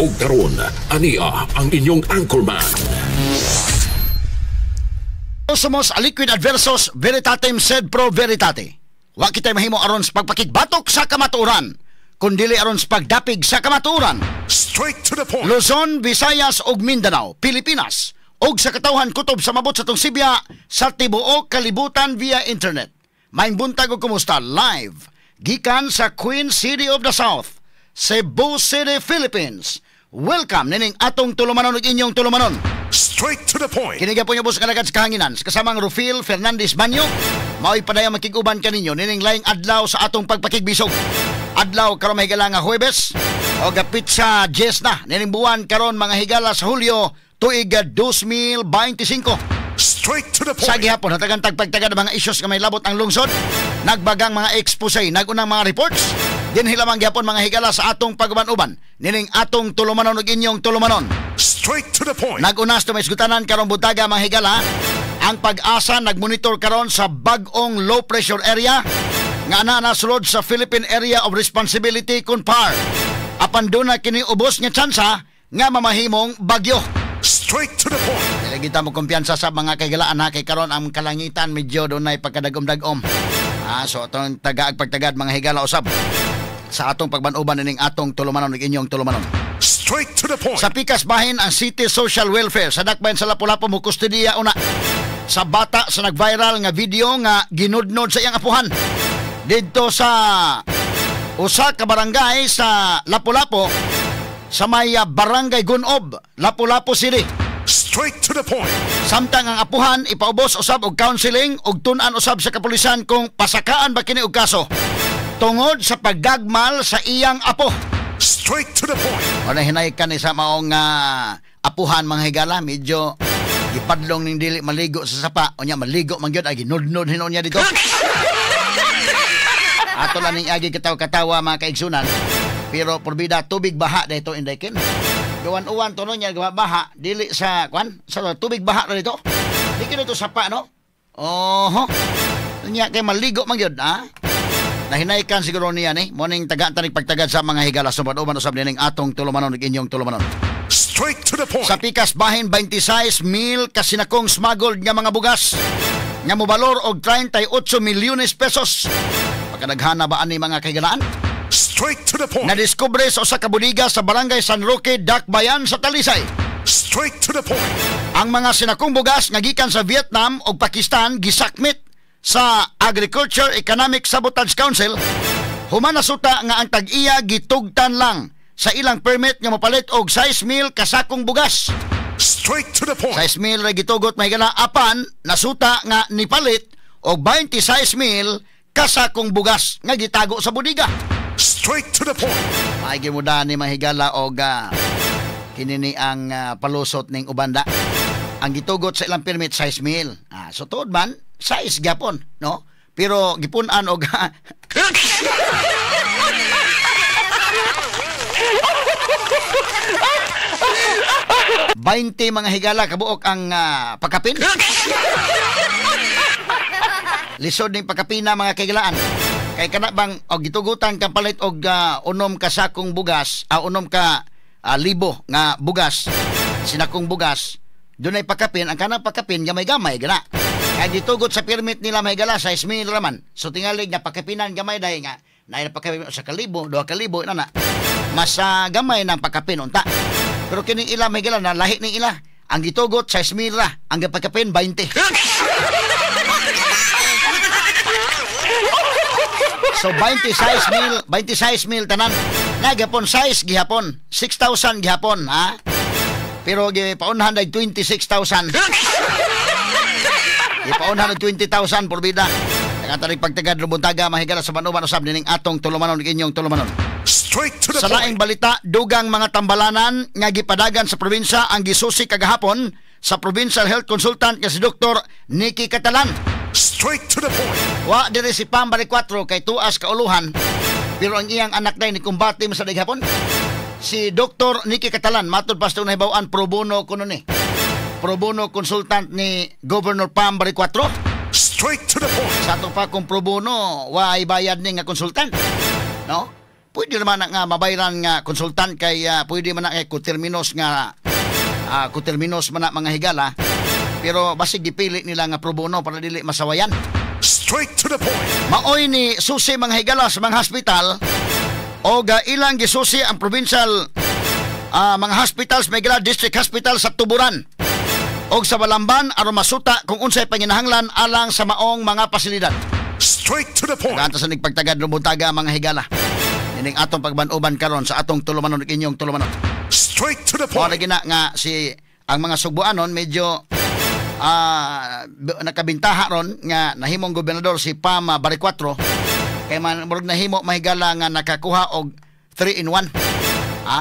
Ug karon, ania ang inyong anchorman. Somos aliquid adversos veritatem sed pro veritate. Wa kitay mahimo aron sa pagpakigbatok sa kamatuoran, kundili aron sa pagdapig sa kamatuoran. Straight to the point. Luzon, Visayas ug Mindanao, Pilipinas, ug sa katawhan kutob sa mabot sa tong sibya sa tibuok kalibutan via internet. Maayong buntag ug kumusta live gikan sa Queen City of the South, Cebu City, Philippines. Welcome nining atong tulumanon ug inyong tulumanon. Straight to the point. Kini gyapon ubos nga sa kahanginan sa kasamang Rufil Fernandez Banyo. Mao'y padayong makig-uban kaninyo nining laing adlaw sa atong pagpakigbisog. Adlaw karon, mga higala, nga Huwebes o gapit sa 10 na nining buwan karon, mga higala, sa Hulyo, tuig 2025. Straight to the Sa point. gihapon hatagan tagpagtagad ang mga isyos nga may labot ang lungsod, nagbagang mga expose, nagunang mga reports. Dinhi lamang gihapon, mga higala, sa atong paguban-uban nining atong tulumanon ug inyong tulumanon. Straight to the point. Nag-unas to may isgutanan karong buntaga, mga higala. Ang PAGASA nagmonitor karon sa bag-ong low pressure area nga ana nasulod sa Philippine Area of Responsibility kun PAR. Apan duna kini ubos nga tsansa nga mamahimong bagyo. Straight to the point. Dili kita mo kumpiyansa sa mga kahigalaan ha, kay karon ang kalangitan medyo dunay pagkadagom-dagom. Ah, so atong tagaag pagtagad, mga higala, usab sa atong pagban-uban nining atong tulumanon ug inyong tulumanon. Straight to the point. Sa pikas bahin, ang City Social Welfare sa Dakbayan sa Lapu-Lapu mo kustudiya una sa bata sa nag-viral nga video nga ginudnod sa iyang apuhan didto sa usa ka barangay sa Lapu-Lapu, sa may Barangay Gunob, Lapu-Lapu City. Straight to the point. Samtang ang apuhan ipaubos usab og counseling ug tun-an usab sa kapulisan kung pasakaan ba kini og kaso tungod sa pagdagmal sa iyang apo. Straight to the point. Wala hinay ka ni sa maong apuhan, mga higala, medyo gipadlong ning dili maligo sa sapa. Unya maligo man gyud ay ginudnod hinuon niya dito. Ato lang ning agi katawa-katawa, mga kaigsunan. Pero porbida tubig baha dito, Inday Kim. Gawan-uwan tuno niya gawa baha dili sa kwan sa tubig baha na dito. Di kini to sapa, no? Oho. Nya kay maligo man gyud, ha? Nahinaykan siguro niya ni. Morning taga tanig pagtagad sa mga higala sumad uban usab nining atong tulumanon ug inyong tulumanon. Straight to the point. Sa pikas bahin, 26 mil kasinakong smuggled nga mga bugas nga mobalor og 38 milyones pesos. Pagkadaghana ba ani, mga kahigalaan? Straight to the point. Nadiskubre sa usa ka bodega sa Barangay San Roque, Dakbayan sa Talisay Straight to the point. ang mga sinakong bugas nga gikan sa Vietnam ug Pakistan gisakmit sa Agriculture Economic Sabotage Council human nasuta nga ang tag-iya gitugtan lang sa ilang permit nga mopalit og 6 mil kasakong bugas. Straight to the point. 6 mil ra gitugot, mahigala, apan nasuta nga nipalit og 26 mil kasakong bugas nga gitago sa bodega. Straight to the point. Maigi mo ni mahigala og kini ni ang palusot ning ubanda. Ang gitugot sa ilang permit 6 mil. Ah, so tuod man 6 gyapon, no? Pero gipun-an og 20, mga higala, kabuok ang pakapin. Lisod ning pakapina, mga kahigalaan. Kay kana bang og gitugutan kang palit og 6 ka sakong bugas, 6 ka libo nga bugas, sinakong bugas, dunay pakapin, ang kanang pakapin gamay-gamay gana. Kay gitugot sa permit nila, may gala, 6 mil raman. So tingalig nga pakapinan gamay dai nga naay pakapin sa kalibo, 2 ka libo na na. Mas gamay ng pakapin unta. Pero kining ila, may gala, na lahi ning ila. Ang gitugot 6 mil ra, ang gipakapin 20. So 26 mil, 26 mil tanan. Na gihapon size gihapon, 6,000 gihapon, ha? Pero gipaunhan ay 26,000. Gipaunhan og 20,000 por bida. Nagatarig pagtagad rubuntaga, mahigala, sa banuban usab nining atong tulumanon ug inyong tulumanon. Straight to the Sa laing point. balita, dugang mga tambalanan nga gipadagan sa probinsya ang gisusi kagahapon sa Provincial Health Consultant nga si Dr. Nikki Catalan. Straight to the point. Wa diri si Pam Baricuatro kay tuas kauluhan, pero ang iyang anak day ni kumbate man sa hapon. Si Dr. Nikki Catalan, matod pa sa nahibaw-an, pro bono kuno ni. Pro bono consultant ni Governor Pam Baricuatro. Straight to the point. Sa ato pa kung pro bono, wa ay bayad ni nga consultant. No? Pwede naman na nga mabayran nga konsultant kay pwede man na kay coterminous nga coterminous man na, mga higala, pero basig gipili nila nga pro bono para dili masawayan. Straight to the point. Maoy ni susi, mga higala, sa mga hospital o ga ilang gisusi ang provincial mga hospitals, may higala, district hospital sa Tuburan o sa Balamban aron masuta kung unsay panginahanglan alang sa maong mga pasilidad. Straight to the point. Tagaan sa nagpagtagad buntaga, mga higala. Ining atong pagban-uban karon sa atong tulumanon ug inyong tulumanon. Straight to the Mao point. lagi na nga si ang mga Sugbuanon medyo nakabintaha ron nga nahimong gobernador si Pam Baricuatro kay man murag nahimo, mahigala, nga nakakuha og 3 in 1.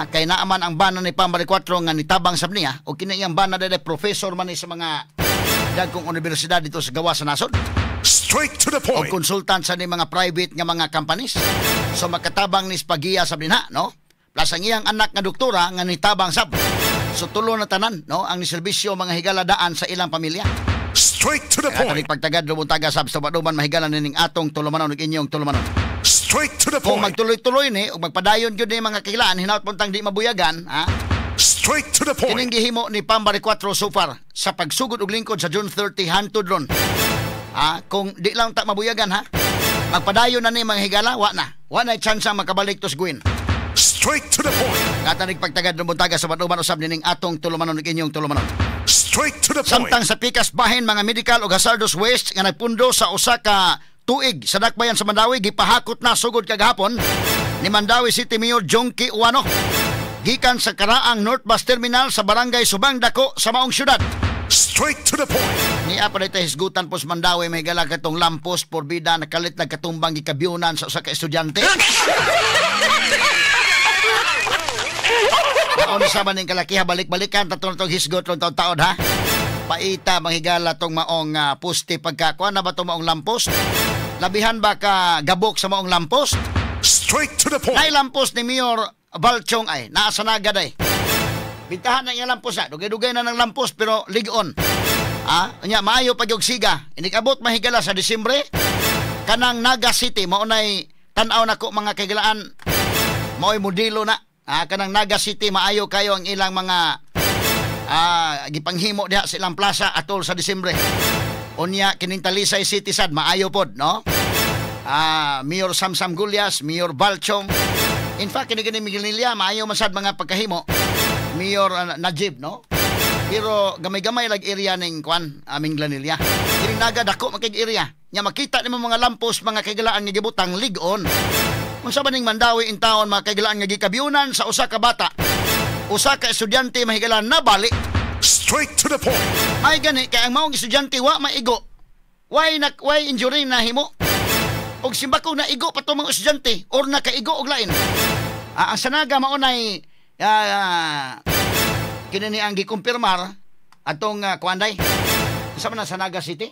Kay naaman ang bana ni Pam Baricuatro nga nitabang sab niya og kini iyang bana dede professor man ni sa mga dagkong universidad dito sa gawas sa nasod Straight to the o point. consultant sa ni mga private nga mga companies. So makatabang ni pagiya sab dinha, no? Plus ang iyang anak nga doktora nga nitabang sab. So tulo na tanan, no, ang niserbisyo, mga higala, daan sa ilang pamilya. Straight to the Kaya point. pagtagad buntaga sab sa baduman, mahigala, nining atong tulumanon ug inyong tulumanon. Straight to the Kung point. magtuloy-tuloy ni ug magpadayon gyud ni, mga kahigalaan, hinaut puntang di mabuyagan, ha? Straight to the point. Kining gihimo ni Pam Baricuatro so far sa pagsugod og lingkod sa June 30 hantod ron. Kung di lang ta mabuyagan, ha. Magpadayon na ni, mga higala, wa na. Wa na chance ang makabalik to Gwyn. Straight to the point. Katanig pagtagad ng buntaga sa baduman usab nining atong tulumanon ug inyong tulumanon. Straight to the point. Samtang sa pikas bahin, mga medical ug hazardous waste nga nagpundo sa usa ka tuig sa dakbayan sa Mandaue gipahakot na sugod kagahapon ni Mandaue City Mayor Jonkie Ouano gikan sa karaang North Bus Terminal sa Barangay Subang Dako sa maong syudad. Straight to the point. Niya pa dito hisgutan po sa Mandaue, may gala, katong lampos porbida nakalit nagkatumbang gikabyunan sa usa ka estudyante. Maon sa man ning kalakiha balik-balikan tatong tong hisgot ron taon-taon, ha. Paita, manghigala, tong maong poste pagka kuan na ba tong maong lampos? Labihan ba ka gabok sa maong lampos? Straight to the point. Nay lampos ni Mayor Balchong ay naa sa Naga day. Bintahan na iya lampos ha. Dugay-dugay na ng lampos pero ligon. Nya maayo pa gyud siga. Inikabot, mahigala, sa Disyembre kanang Naga City mao nay tan-aw nako, mga kagilaan, mao'y modelo na. Kanang Naga City maayo kayo ang ilang mga gipanghimo diha sa ilang plaza atol sa Disyembre. Unya kining Talisay City sad maayo pod, no? Mayor Samsam Gullas, Mayor Balchong. In fact, kini kini Miguelilla maayo man sad mga pagkahimo. Mayor Najib, no? Pero gamay-gamay lag area ning kwan, aming Glanilla. Kini Naga dako man kay area. Nya makita nimo mga lampos, mga kagilaan, nga gibutang lig-on. Unsa ba ning Mandaue in town, mga kagilaan, nga gikabyunan sa usa ka bata? Usa ka estudyante, mahigalaan, nabali. Straight to the point. Ay gani kay ang maong estudyante wa maigo. Why na why injury na himo? Og simbako na igo pa to mga estudyante or nakaigo og lain. Ang sanaga mao nay kini ni ang gikumpirmar atong kuan day. Sa man na sa Naga City?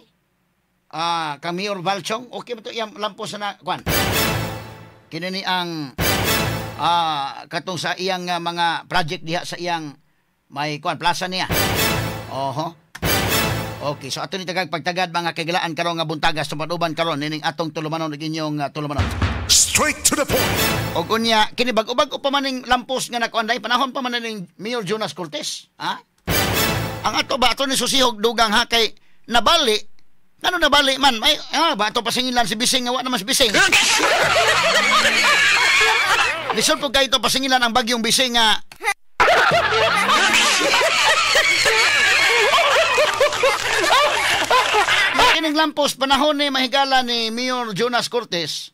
Kang Mayor Balchong, okay ba to iyang lampos sa na, kuan? Kini ni ang katong sa iyang mga project diha sa iyang may kuan plaza niya. Oho. Okay, so ato ni tagag pagtagad, mga kagilaan, karon nga buntaga sa paduban karon nining atong tulumanon ug inyong tulumanon. Straight to the point. Og unya kini bag-o-bag-o pa man ning lampos nga nakuan day, panahon pa man ning Mayor Jonas Cortez, ha? Ang ato ba ato ni susihog dugang, ha, kay nabali. Ngano nabali man? May ba ato pasingilan si Bising nga wa naman si Bising. Lisod po kayo ito pasingilan ang bagyong Bising nga. Makining lampos panahon ni, mahigala, ni Mayor Jonas Cortez.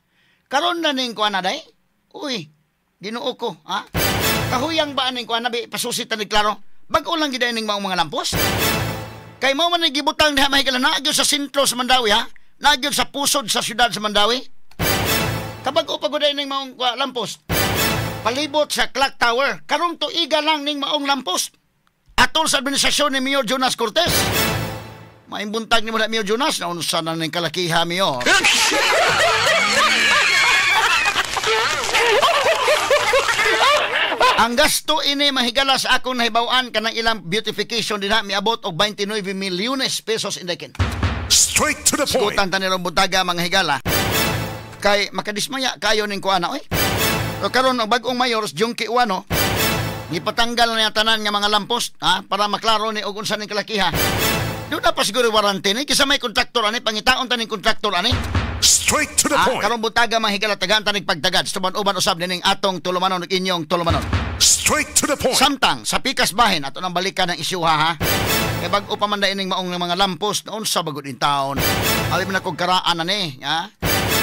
Karon na ning kuan na day. Uy, Ginoo ko, ha? Kahuyang ba ning kuan na bi pasusit na ni klaro? Bag-o lang gid ning maong mga lampos. Kay mao man ni gibutang diha, mahigala, naa gyud sa sentro sa Mandaue, ha? Naa gyud sa pusod sa syudad sa Mandaue. Kabag-o pa gud ning maong lampos. Palibot sa clock tower, karong tuiga lang ning maong lampos. Atol sa administrasyon ni Mayor Jonas Cortez. Maimbuntag ni mo na Mayor Jonas, naunsa na ning kalakiha, Mayor. Ang gasto ini, mahigala, sa akong nahibaw-an kanang ilang beautification dinha miabot og 29 milyones pesos indekin. Straight to the point. Skutan ta nirong buntaga, mga higala. Kay makadismaya kayo ning kuana oy. So karon ang bag-ong mayor, Jonkie Ouano, gipatanggal na niya tanan nga mga lamppost, ha, para maklaro ni og unsa ning kalakiha. Doon na pa siguro warranty ni kisa may kontraktor ani, pangitaon ta ning kontraktor ani. Straight to the Ah, point. Karong buntaga, mga higala, tagaan ta ning pagtagad. Tuban-uban usab nining atong tulumanon ug inyong tulumanon. Straight to the point. Samtang sa pikas bahin, ato nang balikan ang isyuha, ha. Kay bag-o pa man na ining maong mga lamppost na unsa bagod in town. Alim na kog karaan na ni, ha.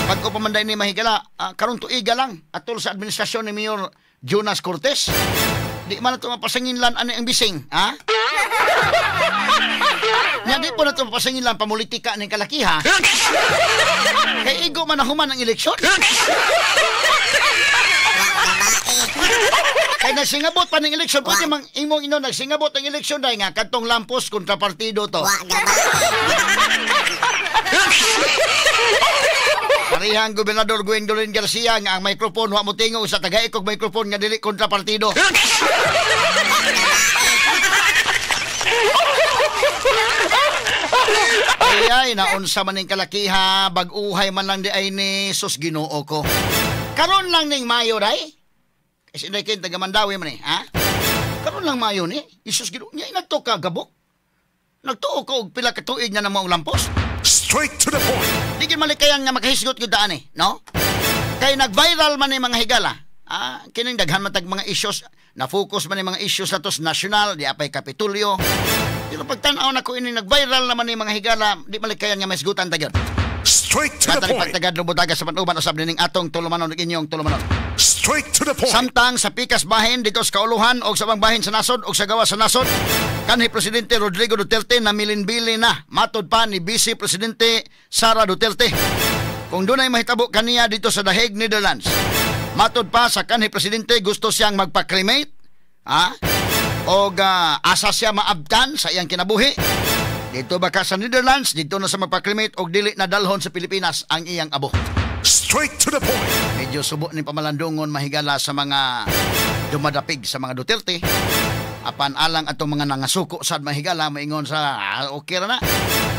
Bag-o pa man ni, mahigala, karon tuiga lang atol sa administrasyon ni Mayor Jonas Cortes. Di man na ito mapasanginlan ani ang bising, ha? Nya di po na ito mapasanginlan pamulitika ning kalakiha. Kay igo man na human ang eleksyon. Kay nagsingabot pa ng eleksyon, pwede mang imong ino nagsingabot ang eleksyon dahil nga kadtong lamppost kontra partido to. Wa gabae. Parehang Gobernador Gwendolyn Garcia nga ang microphone wa mo tingog sa tagaik og microphone nga dili kontra partido. Ay ay, naunsa man ning kalakiha, bag-uhay man lang di ay ni sus Ginoo ko. Karon lang ning Mayo day. Kasi inday kay taga Mandawi man eh, ha? Karon lang Mayo ni, Isus Ginoo, nya nagto ka gabok. Nagtuo ko og pila ka tuig na maong lamppost. Straight to the point. Di gyud malikayan nga makahisgot gyud daan eh, no? Kay nag-viral man ni mga higala. Ah, kining daghan man tag mga issues, na-focus man ni mga issues nato sa national, di apay Kapitolyo. Pero pagtan-aw nako ini nag-viral naman ni mga higala, di malikayan nga mahisgutan ta gyud. Straight to the Katari point. pagtagad butaga sa panuban usab nining atong tulumanon ug inyong tulumanon. Straight to the point. Samtang sa pikas bahin dito sa kauluhan og sa ubang bahin sa nasod og sa gawas sa nasod, kanhi Presidente Rodrigo Duterte na milinbili na matod pa ni Vice Presidente Sara Duterte. Kung dunay mahitabo kaniya dito sa The Hague, Netherlands. Matod pa sa kanhi Presidente, gusto siyang magpa-cremate, ha? Og asa siya maabtan sa iyang kinabuhi. Dito ba ka sa Netherlands, dito na sa magpa-cremate og dili na dalhon sa Pilipinas ang iyang abo. Straight to the point. Medyo subo ni pamalandungon, mahigala, sa mga dumadapig sa mga Duterte. Apan alang atong mga nangasuko sad, mahigala, maingon sa okay ra na.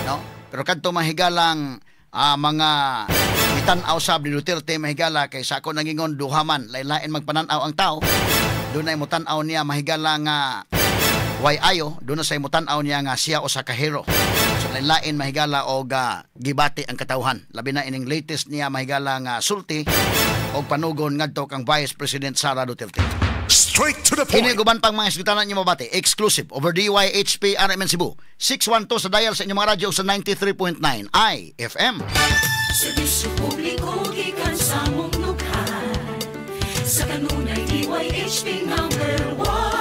No? Pero kadto, mahigalang mga gitan-aw sab ni Duterte, mahigala, kay sa ako nangingon duha man, lain-lain magpanan-aw ang tao. Dunay mo tan-aw niya, mahigala, nga way ayo, doon na sa imutan-aw niya nga siya usa ka hero. So lain-lain, mahigala, og gibati ang katawhan. Labi na ining latest niya, mahigala, nga sulti og panugon ngadto kang Vice President Sara Duterte. Straight to the Kini point. guban pang mga isgutanan niyo mabati. Exclusive over DYHP RMN Cebu. 612 sa dial sa inyong mga radyo sa 93.9 IFM. Serbisyo publiko gikan sa mong nukhan. Sa kanunay, DYHP number 1.